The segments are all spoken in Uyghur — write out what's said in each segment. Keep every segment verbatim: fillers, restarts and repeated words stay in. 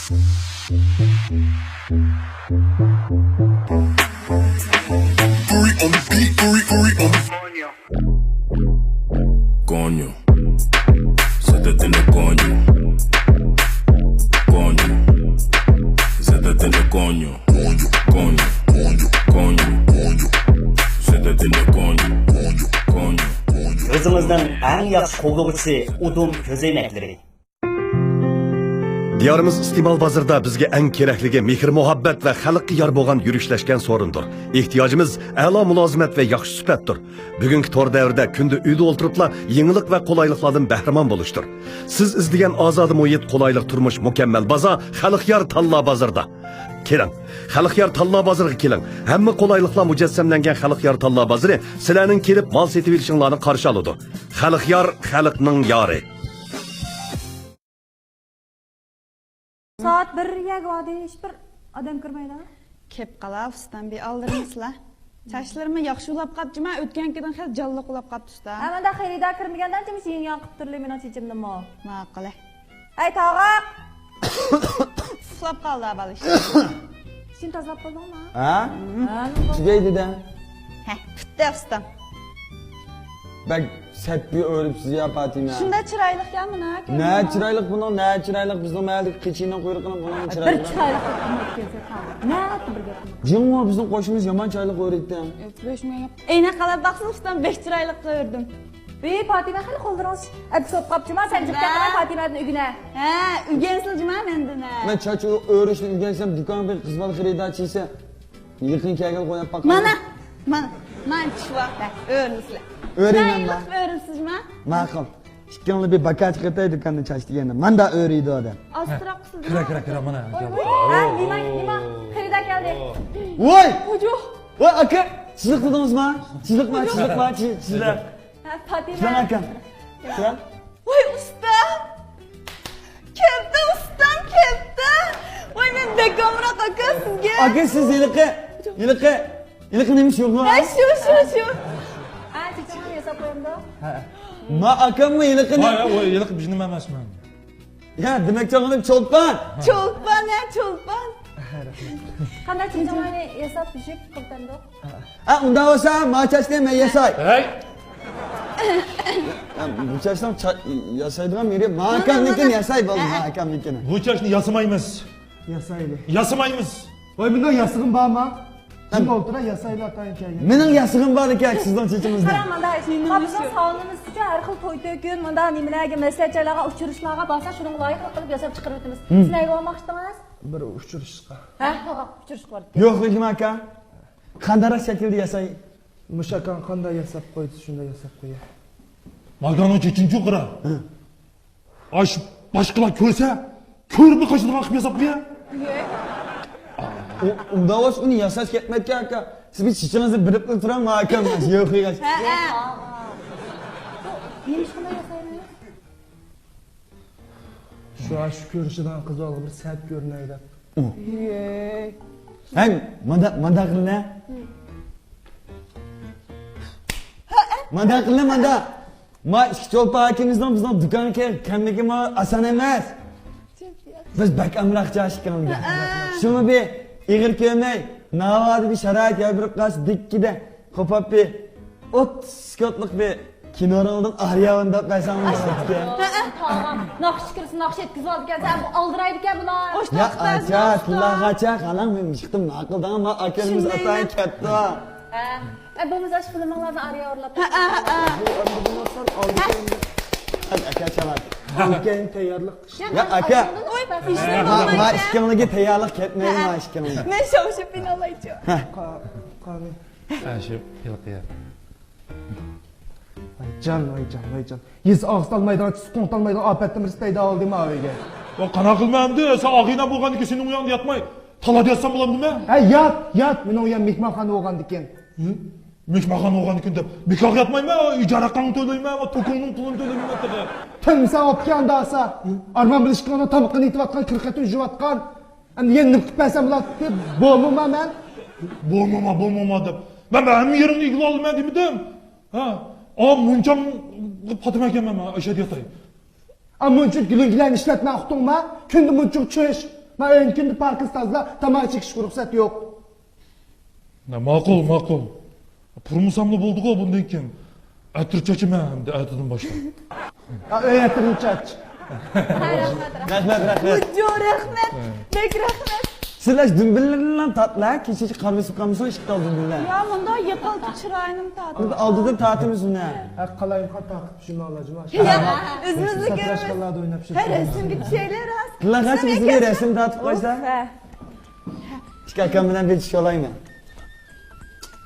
Coño, se te tiene coño. Coño, se te tiene coño. Coño, coño, coño, coño, coño. Se te tiene coño. Coño, coño, coño. ئۆزىڭىزنىڭ ئەڭ ياخشى قوغدىغۇچىسى ئۇدۇم كۆزەينەكلىرى. دىيارىمىز ئىستېمال بازىرىدا بىزگە ئەڭ كېرەكلىكى مېھىر-مۇھەببەت ۋە خەلققە يار بولغان يۈرۈشلەشكەن سورۇندۇر. ئېھتىياجىمىز ئەلا مۇلازىمەت ۋە ياخشى سۈپەتتۇر. بۈگۈنكى تور دەۋرىدە كۈندە ئۆيدە ئولتۇرۇپلا يېڭىلىق ۋە قولايلىقلاردىن بەھرىمەن بولۇشتۇر. سىز ئىزدىگەن ئازادە مۇھىت، قولايلىق تۇرمۇش، مۇكەممەل بازار خەلقيار تاللا بازىرىدا. كېلىڭ، خەلقيار تاللا بازىرىغا كېلىڭ. ھەممە قولايلىقلار مۇجەسسەملەنگەن خەلقيار تاللا بازىرى سىلەرنىڭ كېلىپ مال سېتىۋېلىشىڭلارنى قارشى ئالىدۇ. خەلقيار، خەلقنىڭ يارى. سائەت بىر يەرگە باردى، ھېچبىر ئادەم كىرمەيدۇ. كەپ قالا ئۇستام، بىر ئالدىرىمىسىلا. چاچلىرىممۇ ياخشى ئۇلاپ قاپتۇ جۇما، ئۆتكەنكىدىن خېلى جانلىق ئۇلاپ قاپتۇ ئۇستا. ھە، مەندە خېرىدار كىرمىگەندە جىم يېڭى ياڭ قىپ تۇرلى مېنىڭ چېچىمنىمۇ. ماقۇل. ئەي تاغاق! ئۇخلاپ قالدى بالا ئىشتە. ئىشىنى تازىلاپ بولدۇڭمۇ؟ ھە؟ ھە، نېمە بولدى؟ تۈگەيدى دە. ھە، پۈتتى ئۇستام. بەك سەت بىر ئۆرۈپسىز يا پاتىمە. شۇنداق چىرايلىق يا مانا. نە چىرايلىق بۇنىڭ، نە چىرايلىق بىزنىڭ مەھەللىدىكى قېچىنىڭ قۇيرۇقىنىڭ بۇنىڭ بىر چىرايلىق. چىرايلىق قىلمايدىكەنسەن، نە بىر گەپ قىلما. جىڭ بۇ بىزنىڭ قوشنىمىز يامان چىرايلىق ئۆرۈيدىكەن. بۆشمەي گەپ. ئەينەك قاراپ باقسىلا ئۇستام، بەك چىرايلىق كۆردۈم. ۋىي پاتىمە خېلى قوللىرىڭىز ئەپسىز بولۇپ قاپتۇ جۇما، سەن جىق گەپ قىلماي پاتىمەدىن ئۆگىنە. ھە، ئۆگەنسىلا جۇما مەندىن ھە. مەن چاچ ئۆرۈشنى ئۆگەنسەم دۇكانغا بىر قىز بالا خېرىدارچى دېسە يېقىن كەلگىلى قويۇپ باقاي. مانا، مانا، مانا چۈشۈۋاپتۇ. ئۆرۈلسىلە. ئۆرۈيمەن ما. ئۆرۈلسىز جۇما. ماقۇل. ئىككىڭلار بىر باكا چىقىرتاي دۇكاندا چاچ دېگەندە. ماندا ئۆرۈيدۇ ئادەم. ئازراق قىسىلدى. كىرە، كىرە، كىرە، مانا. ھە، نېمە، نېمە؟ خېرىدار كەلدى. ۋوي! ۋوي ئاكا، سىزلىق تۇردىڭىزما؟ سىزلىقما، سىزلىقما، سىزلىق. ھە، پاتىمە. سىزلىق ئاكا. كىرە. ۋاي ئۇستام! كەپتۇ ئۇستام، كەپتۇ! ۋاي مەن بەك ئامراق ئاكا سىزگە! ئاكا سىز ھېلىقى، ھېلىقى، ھېلىقى نېمە شۇ؟ ھە شۇ، شۇ، شۇ! ھە، چېچىڭلارنى ياساپ قويامدۇ؟ ھە. ما ئاكاممۇ ھېلىقى ۋاي، ۋاي، ھېلىقى بىزنىڭ ئەمەسمۇ. يا دېمەكچى بولغىنىم چولپان! چولپان ھە، چولپان! قانداق چېچىڭلارنى ياساپ بۈشۈك قىلىپ بەردۇق؟ ھە، ئۇنداق بولسا ما چاچنى مەن ياساي. ھەي! ھە، بۇ چاچنىڭ چا-، ياسايدىغان يېرى ما ئاكامنىڭكىنى ياساي بولدى، ما ئاكامنىڭكىنى. بۇ چاچنى ياسىمايمىز. ياسايلى. ياسىمايمىز. ۋاي مۇنداق ياسىغىن بارما؟ جىم ئولتۇرا ياسايلى ئاتايىن كەلگەن. مېنىڭ ياسىغىم بار ئىكەن سىزنىڭ چېچىڭىزدا. قاراڭ مانا، بىزنىڭ سالونىمىز ئۈچۈن ھەر خىل توي تۆكۈن، مانداق نېمىلەرگە، مەسلىھەت جايلارغا، ئۇچرىشىشلارغا بارسا شۇنىڭغا لايىقلىق قىلىپ ياساپ چىقىرىۋېتىمىز. سىز نەگە بارماقچىدىڭىز؟ بىر ئۇچرىشىشقا. ھە؟ ئۇچرىشىشقا بارىدىكەن. يوق، ئىلگىم ئاكا. قانداقراق شەكىلدە ياساي؟ مۇشۇ ئاكاڭ قانداق ياساپ قويدى، شۇنداق ياساپ قوياي. ماكاننىڭ چېچىنچۇ قارا. ھە. ئاش باشقىلار كۆرسە، كۆرۈپمۇ قاچىدىغان قىلىپ ياساپ قويا. ئۇ، ئۇنداق بولسا ئۇنى ياساش كەتمەيدىكەن ئاكا. سىز بىر چېچىڭىزنى بېرىپلا تۇرۇڭ، ما ئاكام يوق قىلغاچ. ھە، ھە. نېمە ئىش قىلماي ياسايمىز؟ شۇ، شۇ كۆرۈشىدىغان قىز بالىغا بىر سەت كۆرۈنەي دەپ. ھەي، مانداق، مانداق قىلىنا. مانداق قىلىنا، مانداق. ما ئىككى چولپان ئاكىمىزنىڭ بىزنىڭ دۇكانغا كەل-، كەلمىكىمۇ ئاسان ئەمەس. بىز بەك ئامراق چاچ ئىكەنمىز. شۇڭا بىر ئېغىر كۆرمەي، ناۋادا بىر شارائىت يار بېرىپ قالسا، دىككىدە قوپاپ بىر ئوتتۇز سېكۇنتلۇق بىر كىنورولدىن ئارياۋىن دەپ بەرسەڭ بولىدىكەن. ھەئە، تاغام، ناخشا كىرسە ناخشا يەتكۈزۈۋالىدىكەنسەن، ئەمما ئالدىرايدىكەن بۇلار. يا ئاچا، تىللارغاچا، قالاڭ مېنىڭ چىقتىم ماقۇل دەڭ، ما ئاكىمىز ئاتايىن كەپتۇ. ھە. ئە، بولمىسا ئاشۇ فىلىمىڭلارنى ئارىيا ئورۇنلاپ. ھەئە، ھەئە. ھەدە ئاكا چاۋاك. ئاكايىن تەييارلىق. يا ئاكا. ما، ما ئىككىڭلارگە تەييارلىق كەتمەيدۇ، ما ئىككىڭلارگە. مەن شاۋشۇپ ئىنالايچۇ. قانى. ھە، شۇ ھېلىقى يەر. ۋاي جان، ۋاي جان، ۋاي جان. يېزا ئاغزىتالمايدىغان، تۇز قوڭتالمايدىغان ئاپەتتىن بىرسى پەيدا بولدى ماۋۇ ئۆيگە. ۋا قانداق قىلىمەن ئەمدى؟ سەن ئاغىنەم بولغاندىن كېيىن سېنىڭ ئۇياڭدا ياتماي، تالادا ياتسام بولامدۇ مەن؟ ھە، يات، يات، مېنىڭ ئۇيام مېھمانخانا بولغاندىكىن. مېھمانخانا بولغاندىكىن دەپ، بىكارغا ياتمايمەن، ئىجارە ھەققىڭنى تۆلەيمەن، توكۇڭنىڭ پۇلىنى تۆلەيمەن تېخى. تىلمىساڭ ئوپكەڭ داسا. ئارمان بىلىشكىڭنىڭ تامىقىنى ئېتىۋاتقان، كىر-خېتىن يۇيۇۋاتقان. ئەمدى يەنە نېمە قىلىپ بەرسەم بولاتتى؟ بولمىما مەن. بولمىما، بولمىما دەپ. مەن ھەممە يېرىڭنى ئىگىلەپ ئالىمەن دېمىدىم. ھە؟ ئا، مۇنچاڭ پاتىمەن ئىكەن مەن، ئاشەدە ياتاي. ئا، مۇنچە گۈلۈڭگىلەرنى ئىشلەتمە ئۇقتۇڭما؟ كۈندە مۇنچە چۈش. مەن ئۆينىڭ كۈندە پاكىز تازىلا، تاماكا چېكىشكە رۇخسەت يوق. نە، ماقۇل، ماقۇل. پۇرمىساملا بولدىغۇ بۇندىن كېيىن. ئەتىر چاچىمەن ئەمدى ئەتىدىن باشلاپ. ھە، ئۆي ئەتىرىنى چاچ. رەھمەت، رەھمەت. رەھمەت، رەھمەت. ۋىدىيو رەھمەت. بەك رەھمەت. سىلەر دۈمبىلىرىنىلا تاتلا، كېچىچە قارىمىسۇق قالمىسۇن ئىشقا دۈمبىلەر. يا، مۇنداق يېقىلتى چىرايىنىم تاتلا. ئالدىدىن تارتىمىز ئۇنى. ھە، قالايمىقان تارتىپ شۇنى ئالاجما. يا، ئۆزىمىزنى كۆرىمىز. ساتىراشقانلاردا ئويناپ شۇ. ھە، رەسىمگە چۈشەيلى راست. قىلغاچ بىزگە رەسىم تارتىپ قويسا. ئىككى ئاكام بىلەن بىر چۈشۈپ ئالايمەن.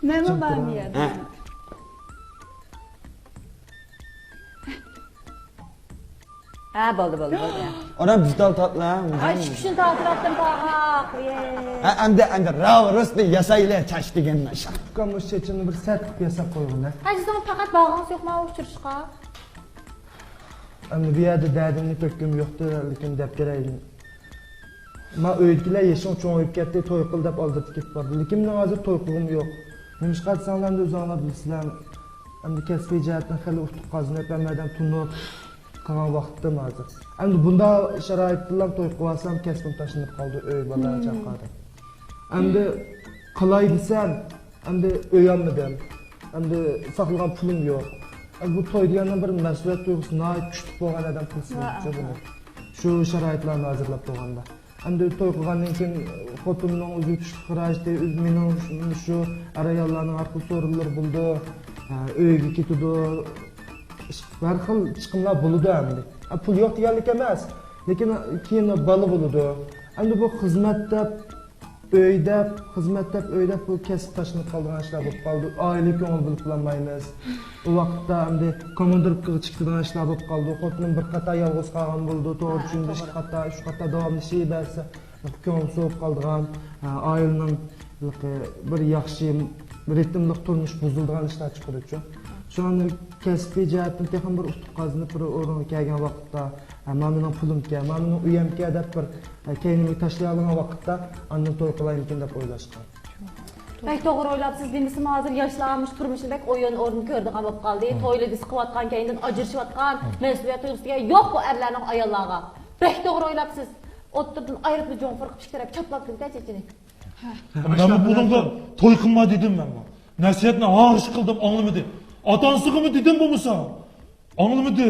مەنمۇ بارمۇ يەردە؟ ھە. ھە، بولدى، بولدى، بولدى. ئانام بىز تال تاتلا. ئاي، شۇ كۈشنى تاتىراتتىم تاغاق. ھە، ئەمدى، ئەمدى راۋ رۇسنى ياسايلى چاچ دېگەن ناشا. ئۇكام، مۇشۇ چېچىمنى بىر سەت قىلىپ ياساپ قويغىن ھە. ھە، سىزنىڭ پەقەت بارغىڭىز يوقما ئۇچرىشىشقا؟ ئەمدى بۇ يەردە دەردىمنى تۆككۈم يوقتى، لېكىن دەپ بېرەي. ما ئۆيدىكىلەر يېشىڭ چوڭىيىپ كەتتى، توي قىل دەپ ئالدىرىپ كېتىپ باردى. لېكىن مېنىڭ ھازىر توي قىلغۇم يوق. نېمىشقا دېسەڭلار، ئەمدى ئۆزۈڭلار بىلىسىلەر. ئەمدى كەسپىي جەھەتتىن خېلى ئۇتۇق قازىنىپ، ھەممەدىن تونۇپ قالغان ۋاقىتتىم ھازىر. ئەمدى بۇنداق شارائىتتىلا توي قىلىۋالسام، كەسپىم تاشلىنىپ قالدى، ئۆي، بالىلار، چاققاندىن. ئەمدى قىلاي دېسەم، ئەمدى ئۆي ئالمىدىم. ئەمدى ساقلىغان پۇلۇم يوق. ئەمدى بۇ توي دېگەننىڭ بىر مەسئۇلىيەت تۇيغۇسى ناھايىتى كۈچلۈك بولغان ئادەم قىلسا بولىدىچۇ بۇنى. شۇ شارائىتلارنى ھازىرلاپ بولغاندا. ئەمدى توي قىلغاندىن كېيىن خوتۇننىڭ ئۆزىگە چۈشلۈك خىراجىتى، ئۆز-، مېنىڭ شۇ، شۇ ئەر-ئاياللارنىڭ ھەر خىل سورۇنلىرى بولىدۇ. ھە، ئۆيگە كېتىدۇ. ئىش-، ھەر خىل چىقىملار بولىدۇ ئەمدى. ھە، پۇل يوق دېگەنلىك ئەمەس. لېكىن كېيىن بالا بولىدۇ. ئەمدى بۇ خىزمەت دەپ، ئۆي دەپ، خىزمەت دەپ، ئۆي دەپ بۇ كەسىپ تاشلىنىپ قالىدىغان ئىشلار بولۇپ قالدى. ئائىلىگە كۆڭۈل بۆلۈپ بولالمايمىز. ئۇ ۋاقىتتا ئەمدى كوماندىركىغا چىقىدىغان ئىشلار بولۇپ قالدى. خوتۇنۇم بىر قاتا يالغۇز قالغان بولىدۇ. توغرا چۈشىنىدۇ، ئىككى قاتا، ئۈچ قاتا داۋاملىشىۋەرسە، كۆڭۈل سوۋۇپ قالىدىغان، ئائىلىنىڭ بىر ياخشى رىتىملىق تۇرمۇش بۇزۇلىدىغان ئىشلار چىقىدۇچۇ. شۇڭا كەسپىي جەھەتتىن تېخىمۇ بىر ئۇتۇق قازىنىپ، بىر ئورۇنغا كەلگەن ۋاقىتتا، ھە، مانا مېنىڭ پۇلۇمكەن، مانا مېنىڭ ئۆيەمكەن دەپ بىر، ھە، كەينىمگە تاشلىيالىغان ۋاقىتتا ئاندىن توي قىلايمىكىن دەپ ئويلاشقان. بەك توغرا ئويلاپسىز، دېمىسىمۇ ھازىر ياشلار مۇشۇ تۇرمۇشنى بەك ئويۇن ئورنىدا كۆرىدىغان بولۇپ قالدى. تويلا دېسە قىلىۋاتقان، كەينىدىن ئاجرىشىۋاتقان، مەسئۇلىيەت تۇيغۇسى دېگەن يوق بۇ ئەرلەرنىڭ ئاياللارغا. بەك توغرا ئويلاپسىز. ئوتتۇرىدىن ئايرىپلا جۇڭفۇر قىلىپ ئىككى تەرەپ چاپلاپ كېتىدۇ چېچىنى. مەنمۇ بۇنىڭغا توي قىلما دېدىم مەنمۇ. نەسىھەتنى ھارىش قىلدىم، ئاڭلىمىدى. ئاتا-ئانىسىغىمۇ دېدىم بولمىسا. ئاڭلىمىدى.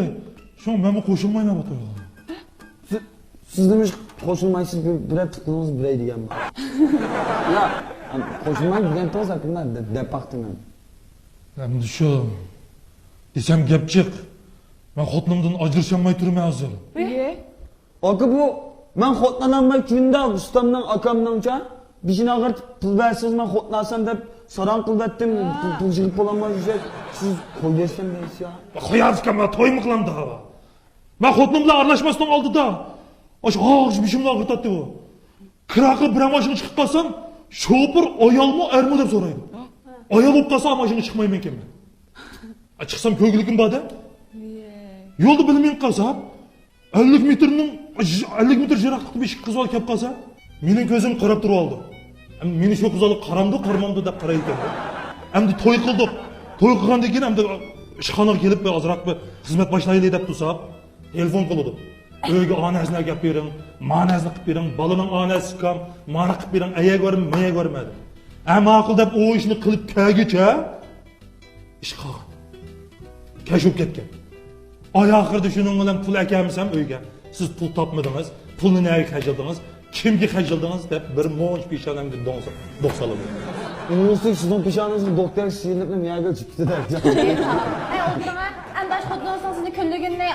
شۇڭا مەنمۇ قوشۇلمايمەن بۇ تويغا. سىز، سىز نېمىشقا قوشۇلمايسىز؟ بىر، بىرەر پۇتىڭىزنى بېرەي دېگەن بار. يا، قوشۇلمايمەن دېگەن توغرا ھەققىدە دە-، دەپ باقتىم مەن. ئەمدى شۇ دېسەم گەپ جىق. مەن خوتۇنۇمدىن ئاجرىشالماي تۇرىمەن ھازىر. ئاكا، بۇ مەن خوتۇنالماي كۈندە ئۇستامنىڭ، ئاكامنىڭچە بېشىنى ئاغرىتىپ، پۇل بەرسىڭىز مەن خوتۇنالسام دەپ ساراڭ قىلىۋەتتىم. پۇل، پۇل يىغىپ بولالماي يۈرسەك، سىز قويۇۋەتسەم دەيسىز يا. قويارسىكەن، مانا تويمۇ قىلامدۇ؟ مەن خوتۇنۇم بىلەن ئارىلاشماستىن ئالدىدا ئاشۇ ئاغرىش بېشىمنى ئاغرىتاتتى ئۇ. كىراغا بىرەر ماشىنىغا چىقىپ قالسام، شوپۇر ئايالمۇ ئەرمۇ دەپ سورايدۇ. ئايال بولۇپ قالسا ماشىنىغا چىقمايمەنكەن مەن. چىقسام كۆرگۈلۈكۈم بار-دە. يولدا بىلمەي قالسا، ئەللىك مېتىرنىڭ، ئەللىك مېتىر يىراقلىقتا بىر ئىككى قىز بالا كەپ قالسا، مېنىڭ كۆزۈم قاراپ تۇرۇۋالىدۇ. ئەمدى مېنى شۇ قىز بالا قارامدۇ، قارىمامدۇ دەپ قارايدىكەن. ئەمدى توي قىلدۇق. توي قىلغاندىن كېيىن ئەمدى ئىشخانىغا كېلىپ بىر ئازراق بىر خىزمەت باشلايلى دەپ تۇرساق، تېلېفون قىلىدۇ. ئۆيگە ئانەسىنى ئەكەپ بېرىڭ، مانەسىنى قىلىپ بېرىڭ، بالىنىڭ ئانەسى كام، مانا قىلىپ بېرىڭ، ئەيەگە بارماي، مايەگە بارماي دەپ. ھە، ماقۇل دەپ ئۇ ئىشنى قىلىپ كەلگۈچە ئىش قالغان. كەچ بولۇپ كەتكەن. ئاي ئاخىرىدا شۇنىڭ بىلەن پۇل ئەكەلمىسەم ئۆيگە، سىز پۇل تاپمىدىڭىز، پۇلنى نەگە خەجلىدىڭىز، كىمگە خەجلىدىڭىز دەپ بىر مۇنچە پېشانەمگە دوڭ سا-، دوق سالىدۇ. ئۇنىڭ ئۈستىگە سىزنىڭ پېشانىڭىزغا دوق تەگسە سىيرىلىپلا مەيەگە چىقىپتۇ دەپ. ھەي، ئولتۇرۇڭ ھە. ئەمدى ئاشۇ خوتۇنىڭىزنىڭ سىزنى كۈنلىگىنىنى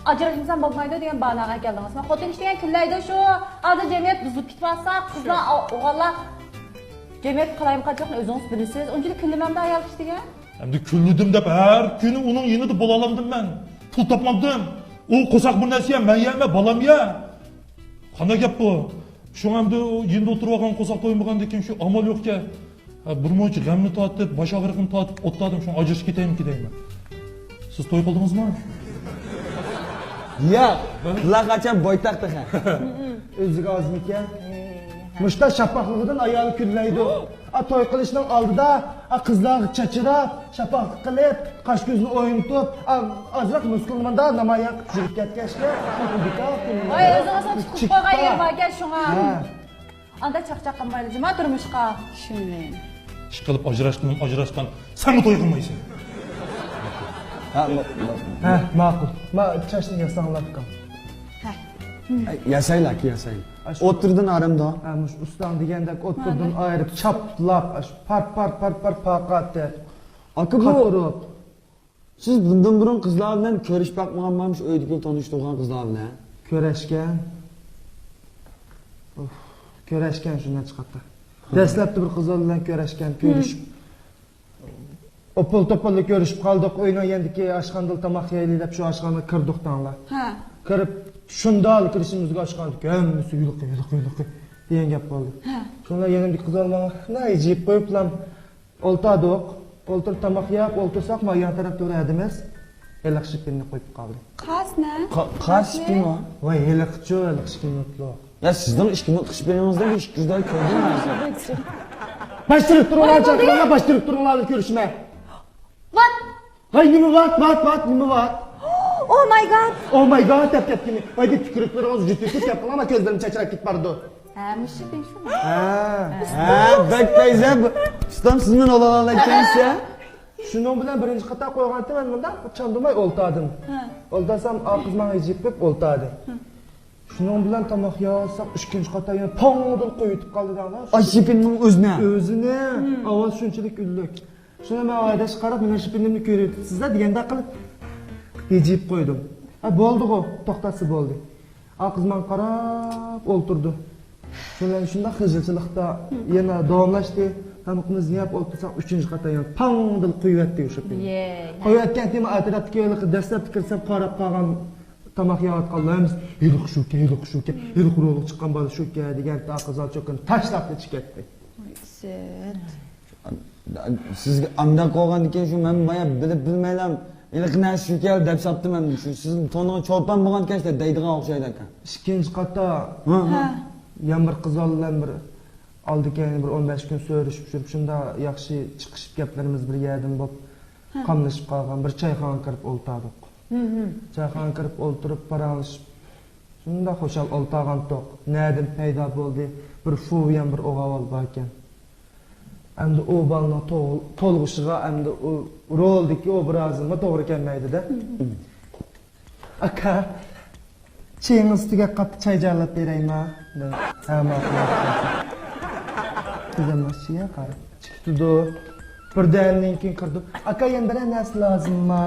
ئاجراشمىسام بولمايدۇ دېگەن باھانىگە ئەكەلدىڭىز. مانا خوتۇن كىشى دېگەن كۈنلەيدۇ شۇ. ھازىر جەمئىيەت بۇزۇلۇپ كېتىۋاتسا، قىزلار، ئوغ-، ئوغۇللار جەمئىيەتكە قالايمىقانچىلىقنى ئۆزىڭىز بىلىسىز. ئۇنچىلىك كۈنلىمەمدۇ ئايال كىشى دېگەن؟ ئەمدى كۈنلىدىم دەپ ھەر كۈنى ئۇنىڭ يېنىدا بولالامدىم مەن. پۇل تاپمامدىم. ئۇ قورساق بىر نەرسە يە، مەن يەمەن، بالام يە. قانداق گەپ بۇ؟ شۇڭا ئەمدى يېنىدا ئولتۇرۇۋالغان قورساق تويمىغاندىن كېيىن شۇ ئامال يوقكەن. ھە، بىر مۇنچە غەمنى تارتىپ، باش ئاغرىقىنى تارتىپ ئولتۇردۇم، شۇڭا ئاجرىشىپ كېتەيمىكىن دەيمەن. سىز توي قىلدىڭىزمۇ؟ ياق، ھە؟ قىلارقاچان بويتاق تېخى. ئۆزىگە ئازمىكەن؟ مۇشتا شاپاقلىقىدىن ئايالى كۈنلەيدۇ. ئا، توي قىلىشنىڭ ئالدىدا، ئا، قىزلارغا چاچراپ، شاپاقلىق قىلىپ، قاش كۆزنى ئوينىتىپ، ئا، ئازراق مۇسكۇلنى مۇندا نامايان قىلىپ يۈرۈپ كەتكەچكە، بىكار كۈنلەيدۇ. ۋاي، ئۆزىڭىزنىڭ تۇتۇپ قويغان يېرى باركەن شۇڭا. ھە. ئاندا چاقچاق قىلمايلى جۇما تۇرمۇشقا. شۇنى. ئىشقىلىپ ئاجراشقىنىم ئاجراشقان، سەنمۇ توي قىلمايسەن. ھە، ما-، ما-، ھە، ماقۇل. ما، چاچنى ياساڭلار ئۇكام. ھە. ياسايلى ئاكا، ياسايلى. ئاشۇ ئوتتۇرىدىن ئارامدا. ھە، مۇشۇ ئۇستاڭ دېگەندەك ئوتتۇرىدىن ئايرىپ، چاپلاپ، ئاشۇ پار، پار، پار، پار، پاقاتى. ئاكا، بۇ قاتۇرۇپ. سىز بۇندىن بۇرۇن قىزلار بىلەن كۆرۈشۈپ باقمىغانمۇ؟ مۇشۇ ئۆيدىكى تونۇشتۇرغان قىزلار بىلەن. كۆرۈشكەن. ئۇف، كۆرۈشكەن شۇ نەچچە قېتىم. دەسلەپتە بىر قىزلار بىلەن كۆرۈشكەن، كۆرۈشۈپ. ئوپۇل-توپۇللا كۆرۈشۈپ قالدۇق، ئۆينىڭ يېنىدىكى ئاشخانىدا تاماق يەيلى دەپ شۇ ئاشخانىغا كىردۇق دەڭلار. ھە. كىرىپ، شۇنداق كىرىشىمىزگە ئاشخانىدىكى ھەممىسى ھېلىقى، ھېلىقى، ھېلىقى دېگەن گەپ بولدى. ھە. شۇڭلار يېنىمدىكى قىزلار ماڭا، ناھايىتى يېيىپ قويۇپلام. ئولتۇردۇق. ئولتۇرۇپ تاماق يەپ ئولتۇرساق، ما يان تەرەپتە بىر ھەدىمىز ھېلىقى شىپىننى قويۇپ قالدى. قاس نە؟ قا-، قاس شىپىنمۇ؟ ۋاي، ھېلىقىچۇ، ھېلىقى شىپىن مۇتلۇق. يا، سىزنىڭ ئىككى مۇتلۇق شىپىنىڭىزدا بىر ئىككى يۈز دوللار كۆردۈم. باشتۇرۇپ تۇرۇڭلار، چاقىرىڭلار، باشتۇرۇپ تۇرۇڭلار، كۆرۈشمە. ۋات! ۋاي، نېمە ۋات، ۋات، ۋات، نېمە ۋات؟ ئو ماي گاد! ئو ماي گاد دەپ كەتكىنى. ۋاي، دەپ تۈكۈرۈكلىرىڭىز جۈتۈكۈپ كەپ قالما، كۆزلىرىم چاچراپ كېتىپ بارىدۇ. ھە، مۇشۇ شۇ. ھە. ھە، بەك پەيزە. ئۇستام، سىز مېنى ئولاغانلايكەنسىز. شۇنىڭ بىلەن بىرىنچى قاتا قويغانتىم مەن مۇنداق چاندۇرماي ئولتاردىم. ھە. ئولتۇرسام، ئا قىز ماڭا ھىجىيىپ قويۇپ ئولتاردى. ھە. شۇنىڭ بىلەن تاماق يەۋاتساق، ئىككىنچى قاتا يەنە پاڭدىل قويۇۋېتىپ قالدى دەڭلار. ئاي، شىپىننىڭ ئۆزىنى. ئۆزىنى. ھە. ئاۋاز شۇنچىلىك ئۈنلۈك. شۇنى مەن ھەدەشكە قاراپ، مېنىڭ شىپىنىمنى كۆرۈۋېتىپسىز-دە دېگەندەك قىلىپ ھىجىيىپ قويدۇم. ھە، بولدىغۇ، توختاتسا بولدى. ئا قىز ماڭا قاراپ ئولتۇردى. شۇنىڭ بىلەن شۇنداق خىجىلچىلىقتا يەنە داۋاملاشتى. تامىقىمىزنى يەپ ئولتۇرساق، ئۈچىنچى قاتا يەنە پاڭدىل قويۇۋەتتى شۇ پېتى. يەي. قويۇۋەتكەن تېما ئەتراپتىكى ھېلىقى دەسلەپتە كىرسەم قاراپ قالغان تاماق يەۋاتقانلار ھەممىسى، ھېلىقى شۇكەن، ھېلىقى شۇكەن، ھېلىقى رولغا چىققان بالا شۇكەن دېگەن ئا قىز چوكىنى تاشلاپلا چىقىپ كەتتى. ۋاي ئىسىت. سىزگە ئانداق قىلغاندىكىن شۇ مەن بايا بىلىپ بىلمەيلا ھېلىقى نەرسە شۇكەن دەپ ساپتىم مەن. شۇ سىز تونۇغا چولپان بولغانكەنسىز دەيدىغان ئوخشايدۇ ئاكا. ئىككىنچى قاتا. ھە. ھە. يەنە بىر قىز بىلەن بىر ئالدى كەينى بىر ئون بەش كۈن سۆرۈشۈپ يۈرۈپ، شۇنداق ياخشى چىقىشىپ گەپلىرىمىز بىر يەردىن بولۇپ، ھە، قاملىشىپ قالغان بىر چايخانىغا كىرىپ ئولتۇردۇق. ھە، ھە. چايخانىغا كىرىپ ئولتۇرۇپ پاراڭلىشىپ، شۇنداق خۇشال ئولتۇرغانتۇق. نەدىن پەيدا بولدى؟ بىر فۇيەن بىر ئوغۇل باركەن. ئەمدى ئۇ بالىنىڭ تۇغ-، تولغىشىغا ئەمدى ئۇ رولدىكى ئوبرازىمغا توغرا كەلمەيدۇ-دە. ئاكا، چېيىڭىز تۈگەپ قاپتۇ، چاي جارلاپ بېرەيما؟ ھە، ماقۇل. بىزەم ماشىنىغا قاراپ چىقىپتۇ. بىردەمدىن كېيىن كىردۇق. ئاكا، يەنە بىرەر نەرسە لازىمما؟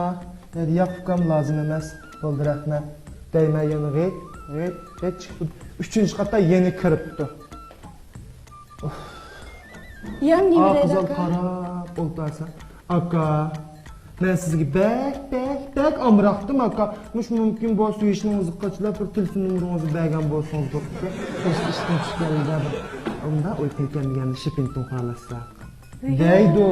دېدى، ياق ئۇكام، لازىم ئەمەس. بولدى، رەھمەت. دەيمەن يەنە غىت، غىت، غىت چىقىپتۇ. ئۈچىنچى قاتا يەنە كىرىپتۇ. يەنە نېمە دەيدۇ ئاكا؟ قاراپ ئولتۇرسا، ئاكا، مەن سىزگە بەك، بەك، بەك ئامراقتىم، ئاكا. مۇشۇ مۇمكىن بولسا سۆيۈشنىڭىزنى قاچىلاپ بىر تېلېفون نومۇرىڭىزنى بەرگەن بولسىڭىز بولۇپتۇ. مۇشۇ ئىشتىن چۈشكەندە بىر ئۇنداق ئوي كەلگەن دېگەننى شىپىنتىن خالاسا. دەيدۇ.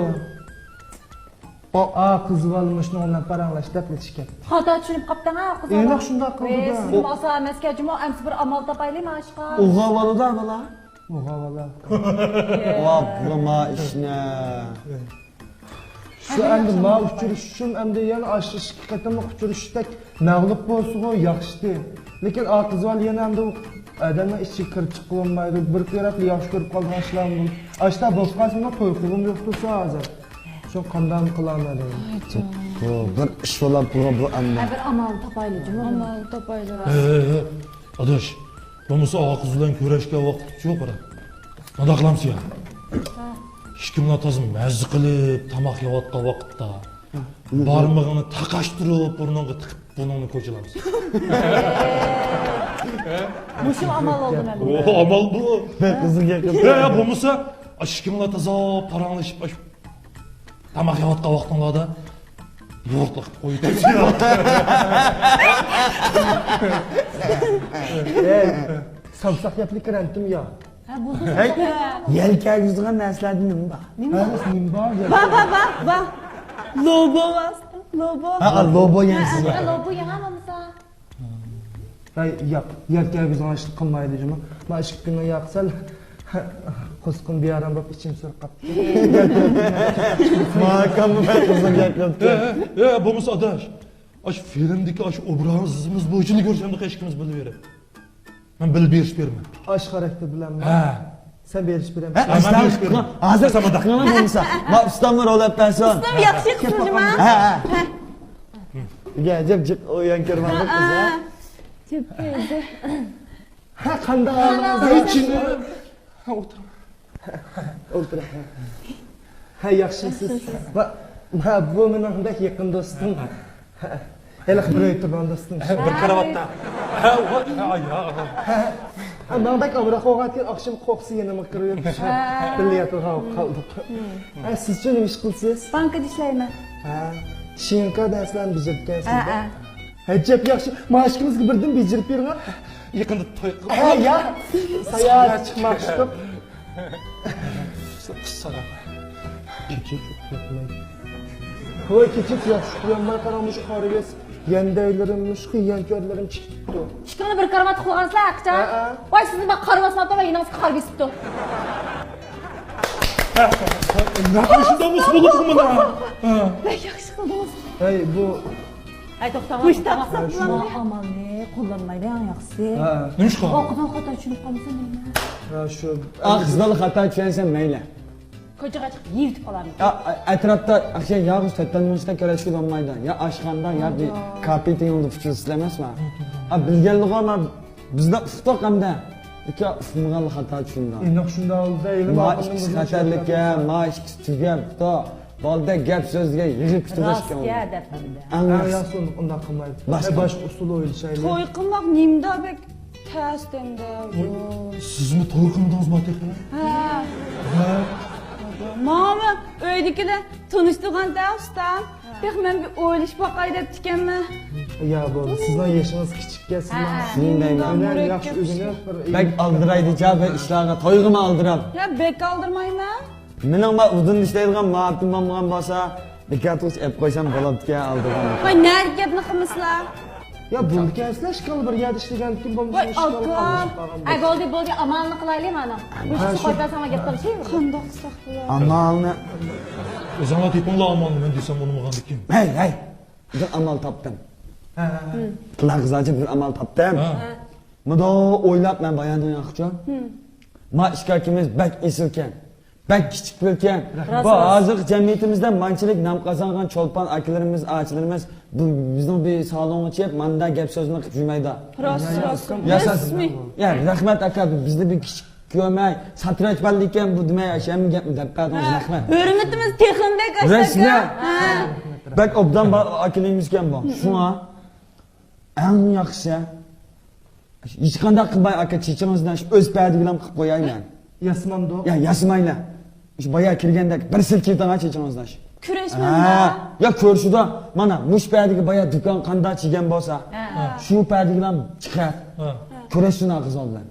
ئا، قىز بالا مۇشۇنىڭ بىلەن پاراڭلاشتى دەپ نېتىشكەن. خاتا چۈشىنىپ قاپتىڭ ھە، قىز بالا. ئېنىق شۇنداق قىلدى-دە. سىزمۇ ئاسان ئەمەسكەن جۇمۇ، ئەمسە بىر ئامال تاپايلى ماڭا ئىشقا. ئوغا بالا-دا بالا. ئوغا بالا. ۋاپلىما ئىشنى. شۇ ئەمدى ما ئۇچرىشىشىم ئەمدى يەنە ئاشۇ ئىككى قېتىملىق ئۇچرىشىشتەك مەغلۇپ بولسىغۇ ياخشىتى. لېكىن ئا قىز بالا يەنە ئەمدى ئادەمنىڭ ئىچىگە كىرىپ چىققىلى بولمايدۇ. بىر كۆرۈپلا ياخشى كۆرۈپ قالىدىغان ئىشلارمۇ بولىدۇ. ئاشۇنداق بولۇپ قالسىمۇ توي قىلغۇم يوق تۇرسا ھازىر. شۇ قانداقمۇ قىلالمايدۇ. بۇ بىر ئىش بولاپ تۇرغان بۇ ئەمدى. ھە، بىر ئامال تاپايلى جۇمۇ. ئامال تاپايلى. ھە، ھە، ھە. ئاداش، بولمىسا ئا قىز بىلەن كۆرۈشكەن ۋاقىت يوق، قارا. مۇنداق قىلامسىز يا؟ ھە. ئىككىڭلار تازا مەززە قىلىپ تاماق يەۋاتقان ۋاقىتتا بارمىقىڭنى تاقاشتۇرۇپ بۇرنۇڭغا تىقىپ بۇرنۇڭنى كوچىلامسىز. مۇشۇ ئامال بولدى مەن. ئۇ ئامال بۇ. بىر قىزىل يېقىن. ھە، بولمىسا ئىككىڭلار تازا پاراڭلىشىپ، ئاشۇ تاماق يەۋاتقان ۋاقتىڭلاردا يۇرتلۇق قويۇپ. سامساق يەپلىك رەنتىم يا. ھە، بۇزۇلسا. ھەي، يەل كەلگۈزىدىغان نەرسىلەردە نېمە بار؟ نېمە بار؟ نېمە بار؟ بار، بار، بار، بار. لوبو بار، لوبو. ھە، لوبو يەڭسىز. ھە، لوبو يەڭ بولمىسا. ھەي، ياق، يەل كەلگۈزىدىغان ئىشنى قىلمايلى جۇمۇ. ما ئىككى كۈننىڭ ياقى سەل قۇسقۇم بىئارام بولۇپ ئىچىم سۈرۈپ قاپتۇ. ماكاممۇ بەك قىزىق گەپ قىلىپتۇ. ئە، ئە، ئە، بولمىسا ئاداش، ئاشۇ فىلىمدىكى ئاشۇ ئوبرازىمىز بويىچە كۆرسەمدۇ ئىككىمىز بىللە بېرىپ. مەن بىللە بېرىشىپ بېرىمەن. ئاشۇ خاراكتېر بىلەنمۇ؟ ھە. سەن بېرىشىپ بېرەمسەن؟ ھە، مەن ئۇستام بېرىشىپ بېرىمەن. ھازىر ساقلاڭلار بولمىسا. ما ئۇستاممۇ رول ئېلىپ بەرسۇن. ئۇستام ياخشى قىلسۇن جۇما. ھە، ھە. ھە. ئەجەب جىق ئويۇن كۆرمەڭلار قىز، ھە؟ ھە. ھە، قانداق ھالىڭىز؟ ھە، ئولتۇرۇڭ. ئولتۇرۇڭ. ھە، ياخشىمسىز؟ ۋا، ھە، بۇ مېنىڭ بەك يېقىن دوستۇم. ھە. ھېلىقى بىر ئۆيدە تۇرغان دوستۇم. بىر كارىۋاتتا. ھە، ۋا، ھە، ئاي، ھە، ھە. ھە، ماڭا بەك ئامراق بولغانتى، ئاخشام قورقسا يېنىمغا كىرىپ بىللە ياتىدىغان بولۇپ قالدۇق. ھە، سىزچۇ نېمە ئىش قىلىسىز؟ بانكىدا ئىشلەيمەن. ھە، شىنكا دەرسلەرنى بېجىرىدىكەنسىز. ھە، ھە. ئەجەب ياخشى. ماڭا ئىككىڭىزگە بىردىن بېجىرىپ بېرىڭ. يېقىندا توي قىلىپ ھە، يا. ساياھەت چىقماقچىدۇق. قىسساغا. كېچىك ياخشى قىلالماي قاراڭ، مۇشۇ قارىۋېسىپ. يەندەيلىرىم مۇشۇ، يەنچۈرلىرىم چىقىپتۇ. ئىككىڭلار بىر كارىۋات قىلغانسىلەر، ھەقىچان؟ ھە، ھە. ۋاي، سىزنى مانا قارىۋاتسىڭلار، يېنىڭىزغا قارا بېسىپتۇ. نەق مۇشۇنداق بولسا بولىدىغۇ مانا. ھە. بەك ياخشى قىلدىڭىز. ھەي، بۇ ھەي، توختاڭ، مۇشۇنداق توختاڭ. ساقلىنىڭ. شۇ ئامالنى قوللانمايدۇ، ئەڭ ياخشىسى. ھە. نېمىشقا؟ ئوقۇتقۇچى خاتا چۈشىنىپ قالمىسۇن دەيمەن. ھە، شۇ. ئا، قىزلار خاتا چۈشەنسە مەيلى. كوچىغا چىقىپ يېۋىتىپ قالارمىكىن؟ يا، ئە-، ئەتراپتا ئەخشەن ياغۇچ تەتەنمىشتا كۆرۈشكە بولمايدۇ. يا ئاشخانىدا، يا بىر كافې تىيىندا ئۇچۇرسىز ئەمەسما؟ ئا، بىلگەنلىكى ما بىزدە ئۇقتۇق ئەمدى. ئىككى ئۇقمىغانلىق خاتا چۈشىندى. ئېنىق شۇنداق بولدى. ما ئىككىسى خەتەرلىككەن، ما ئىككىسى تۈگەپ، تو. بالىدەك گەپ سۆزگە يىغىپ كۈتۈۋېلىشكەن. راست گەپ ئەمدى. ئەڭ ياخشىسى ئۇنداق قىلمايلى. باشقا ئۇسۇل ئويلىشايلى. توي قىلماق نېمىدا بەك تەس دەمدە. سىزمۇ توي قىلمىدىڭىزما تېخى؟ ھە. ھە. ماڭىمۇ ئۆيدىكىلەر تونۇشتۇرغاندا ئۇستام. تېخى مەن بىر ئويلىشىپ باقاي دەپتىكەنمەن. يا بولدى، سىزنىڭ يېشىڭىز كىچىككەن، سىزنىڭ. ھە، ھە. شۇندايمۇ. مۇنداق مۇرەككەپ ئىشلار. بەك ئالدىرايدىچۇ بىر ئىشلارغا، تويغىمۇ ئالدىراپ. يا، بەك ئالدىرمايمەن. مېنىڭ ما ئۇدۇن ئىشلەيدىغان مۇھەببىتىم بولمىغان بولسا، بىكار تۇرۇش ئېلىپ قويسام بولامدىكەن ئالدىغان. ۋاي، نەدىكى گەپنى قىلمىسىلا. يا، بولىدىكەنسىلەر، ئىشقىلىپ بىر يەردە ئىشلىگەندىكىن بولمىسا. ۋاي، ئاكا. ئە، بولدى، بولدى، ئامالىنى قىلايلى مانا. مۇشۇ قويۇپ بەرسەڭلار گەپ قىلىشى. قانداق قىلساق بولار؟ ئامالنى. ئۆزۈڭلار تېپىڭلار ئامالنى، مەن دېسەم ئۇنىمىغاندىكىن. ھەي، ھەي. بىر ئامال تاپتىم. ھە، ھە، ھە. قۇلاق سالچى، بىر ئامال تاپتىم. ھە. مۇنداق ئويلاپ مەن باياندىن ياقچۇ. ما ئىككى ئاكىمىز بەك ئېسىلكەن. بەك كىچىك پىلكەن. بۇ ھازىرقى جەمئىيىتىمىزدە مانچىلىك نام قازانغان چولپان ئاكىلىرىمىز، ئاچىلىرىمىز بۇ بىزنىڭ بىر سالونغا چىقىپ ماندا گەپ سۆزنى قىلىپ يۈرمەيدۇ. راست، راست. يا، رەسمىي. يا، رەھمەت ئاكا، بىزنى بىر كىچىك كۆرمەي، ساتىراچ بالىكەن بۇ دېمەي، ھەممە گەپنى دەپ بەردىڭىز، رەھمەت. ھۆرمىتىمىز تېخىمۇ بەك ئاشتى ئاكا. ھە. بەك ئوبدان ئاكىلىمىزكەن بۇ. شۇڭا ئەڭ ياخشىسى، ھېچقانداق قىلماي، ئاكا، چېچىڭىزنى شۇ ئۆز پەدىگىلەم قىلىپ قوياي مەن. ياسىمامدۇ؟ يا، ياسىمايلا. شۇ بايا كىرگەندەك بىر سىلكىۋېتىڭ چېچىڭىزنى شۇ. كۈرەشمەڭ. ھە. يا، كۆرۈشىدۇ. مانا، مۇشۇ پەدىگە بايا دۇكان قانداق چىگەن بولسا، ھە، شۇ پەدىگىلەم چىقار. ھە. كۈرەشسۇن ئاغزىڭ بىلەن.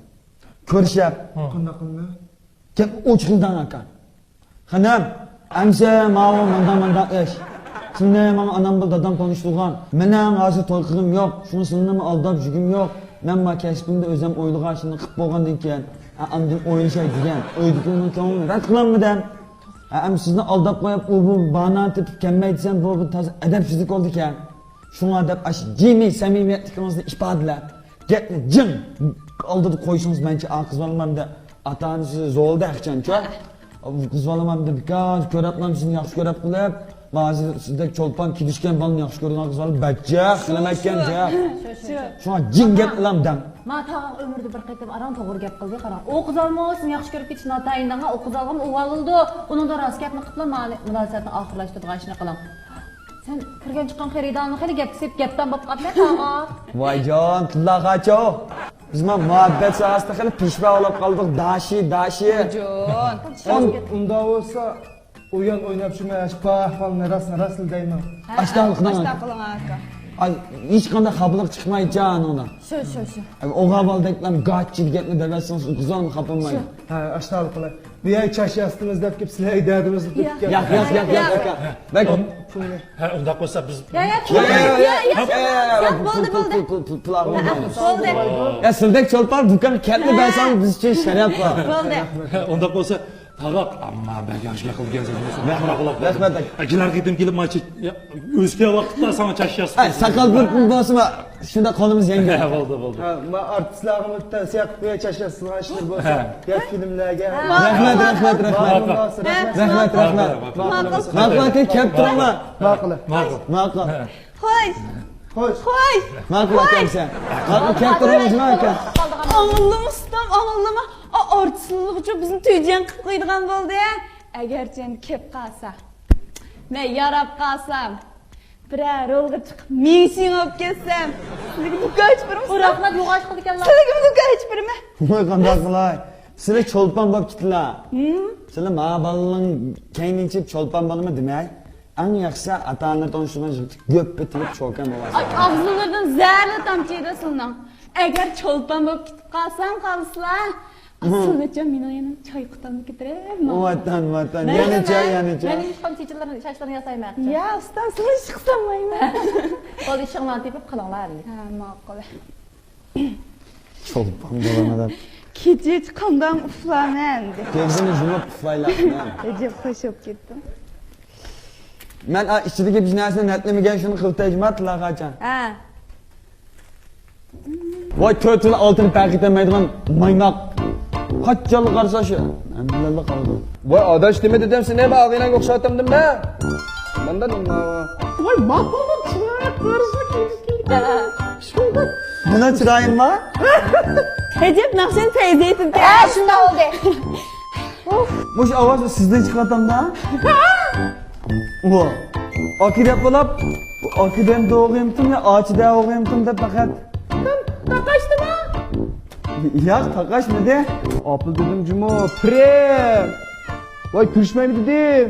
كۆرۈشەپ. ھە. قانداق قىلىمەن؟ گەپ ئوچۇق دەڭ، ئاكا. خېنىم، ئەمسە ماۋۇ مانداق-مانداق ئىش. سىلىنى ماڭا ئانام بىلەن دادام تونۇشتۇرغان. مېنىڭ ھازىر توي قىلغۇم يوق. شۇڭا سىلىنىمۇ ئالداپ يۈرگۈم يوق. مەن ما كەسپىمدە ئۆزۈم ئويلىغان ئىشنى قىلىپ بولغاندىن كېيىن، ئا، ئاندىن ئويلىشاي دېگەن. ئۆيدىكىلەرنىڭ كۆڭلىنى رەت قىلالمىدىم. ھە، ئەمما سىزنى ئالداپ قويۇپ، ئۇ بۇ باھانىنى تېپىپ كەلمەي دېسەم، بۇ بىر تازا ئەدەپسىزلىك بولىدىكەن. شۇڭا دەپ ئاشۇ جىمى سەمىمىيەتلىكىڭىزنى ئىپادىلەپ، گەپنى جىڭ ئالدىدا قويسىڭىز، مەنچە ئا قىز بالىلار ئەمدى ئاتا-ئانىسى زورلىدى ھەقىچانچۇ. بۇ قىز بالىلار ئەمدى بىكار كۆرەپلا سىزنى ياخشى كۆرەپ قېلىپ، ھازىر سىزدەك چولپان كېلىشكەن بالىنى ياخشى كۆرىدىغان قىز بالا بەك جىق، نېمە ئىكەن جىق. شۇڭا جىڭ گەپ ئىلام دەڭ. ما تاغا ئۆمرىدە بىر قېتىم ئاران توغرا گەپ قىلدى، قاراڭ. ئۇ قىز بالىمۇ سىزنى ياخشى كۆرۈپ كېتىش ناتايىن دەڭ، ئۇ قىز بالىغىمۇ ئۇۋال بولىدۇ. ئۇنىڭدا راست گەپنى قىلىپلا مانا مۇناسىۋەتنى ئاخىرلاشتۇرىدىغان ئىشنى قىلىڭ. سەن كىرگەن چىققان خېرىدارنىڭ خېلى گەپكە سېلىپ گەپدان بولۇپ قاپتۇ تاغا. ۋايجان، تىللا قاچاۋ. بىز ما مۇھەببەت ساھەسىدە خېلى پېشۋا بولۇپ قالدۇق، داشى، داشى. ۋايجان. ئۇنداق بولسا، ئويۇن ئويناپ شۇ مەن ئاشۇ ئەھۋالنى راستىنى راستلا دەيمەن. ھە، ئاشتاق قىلىڭ، ئاشتاق قىلىڭ ئاكا. ئاي، ھېچقانداق خاپىلىق چىقمايچۇ ئانىڭدىن. شۇ، شۇ، شۇ. ئوغا بالدەكلەم گاچچى دېگەننى دەۋەتسىڭىز، ئۇ قىزغىمۇ خاپىماي. شۇ. ھە، ئاشۇنداق قىلاي. بۇ يەر چاچ ياسىتىمىز دەپ كېلىپ، سىلەرگە دەردىمىزنى تۆكۈپ ياق، ياق، ياق، ياق، ياق، ئاكا. بەك پۇلنى. ھە، ئۇنداق بولسا بىز يا، يا، يا، يا، يا، يا، يا، يا، يا، بولدى، بولدى. پۇل، پۇل، پۇل، پۇل ئالمايمىز. بولدى. يا، سىلدەك چولپان دۇكانغا كەتمە بەرسەڭ بىز ئۈچۈن شەرەپ بار. بولدى. ھە، ئۇنداق بولسا تاغاق، ئەمما بەك ياخشى گەپ قىلىپ كەلسەن. رەھمەت، رەھمەت. ئەگىلەر قېتىم كېلىپ مانا چە-، يا، ئۆزگە ۋاقىتتا ساڭا چاچ ياسىتىپ. ئەي، ساقال بىر بولسىمۇ شۇنداق قولىمىز يەڭگىل. ھە، بولدى، بولدى. ھە، ما ئارتىسلارغىمۇ تەۋسىيە قىلىپ قوياي، چاچ ياسىتىدىغان ئىشلار بولسا. ھە. ياكى فىلىملەرگە. ھە. رەھمەت، رەھمەت، رەھمەت. ماقۇل. رەھمەت، رەھمەت. ماقۇل. ماقۇل ئاكا، كەپ تۇرۇڭلار. ماقۇل. ماقۇل. ماقۇل. ھە. خوش. خوش. خوش. ماقۇل ئاكا، سەن. ماقۇل، كەپ تۇرۇڭلار، ئاكا. ئاڭلىما ئۇستام، ئاڭلىما. ئا، ئارتىسلىقچۇ بىزنى تۈجەڭ قىلىپ قويىدىغان بولدى. ئەگەرچە كەپ قالسا، مەن ياراپ قالسام، بىرەر رولغا چىقىپ مىڭشىڭ بولۇپ كەتسەم، سىلىگە دۇكان ئېچىپ بېرىمەن. ئۇ رەھمەت يوغان ئىش قىلىدىكەنلا. سىلىگە دۇكان ئېچىپ بېرىمەن. ۋاي، قانداق قىلاي؟ سىلى چولپان بولۇپ كېتىلا. ھىم؟ سىلى ما بالىنىڭ كەينىنى ئېچىپ چولپان بولىمەن دېمەي. ئەڭ ياخشىسى ئاتا-ئانىلىرى تونۇشتۇرغان يىگىتكە گۆپپە تېگىپ چوكان بولۇۋالسا. ئاي، ئاغزىلىرىدىن زەھەرلا تامچىيدۇ سىلىنىڭ. ئەگەر چولپان بولۇپ كېتىپ قالسام قالسىلا، ئاسىلىچە مېنىڭ يەنە چاي قۇتامنى كۆتۈرۈپ، ۋاتان، ۋاتان. مەن يەنە چاي، يەنە چاي. مەن ھېچقانداق چېچىلىرىنى، چاچلىرىنى ياسايمەن. يا، ئۇستام، سىلى ئىش قىلساملايمەن. بولدى، ئىشىڭلارنى تېپىپ قىلىڭلار ئەمدى. ھە، ماقۇل. چولپان بولىمەن دەپ. كېچىچە قانداق ئۇخلايمەن ئەمدى. كۆزۈمنى يۇمۇپ ئۇخلايلا. ئەجەب خوش بولۇپ كەتتىم. مەن ئا ئىچىدىكى بىر نەرسىنى نەتلىمىگەن، شۇنى قىلىپ تەگمە تىلارغاچان. ھە. ۋاي، تۆت تىل ئالتىنى پەرق ئېتەلمەيدىغان مايناق. قاچانلا قارىسا شۇ ھەممىلا قالىدۇ. ۋاي، ئاداش، نېمە دېدىم سېنى؟ مەن ئاغىنەڭگە ئوخشاۋاتامدىم مەن. مانداق نېمە؟ ۋاي، ماقۇلدۇق، چىرايلىق قارىسا كېلىپ كەلگەن. شۇنداق. مانا چىرايىم بار. ئەجەب ناخشىنى پەيزى ئېيتىپ ھە، شۇنداق بولدى. مۇشۇ ئاۋازنى سىزدىن چىقىرىۋاتامدا. ئۇ ئاكا دەپ بولاپ، ئاكىدىن دوغىمتىم يا ئاچىدە ئوغىمتىم دەپ پەقەت. تاقاشتىما؟ ياق، تاقاشمىدى. ئاپىل دېدىم جۇمۇ، پىرىم. ۋاي، كۆرۈشمەيمىز دېدىم.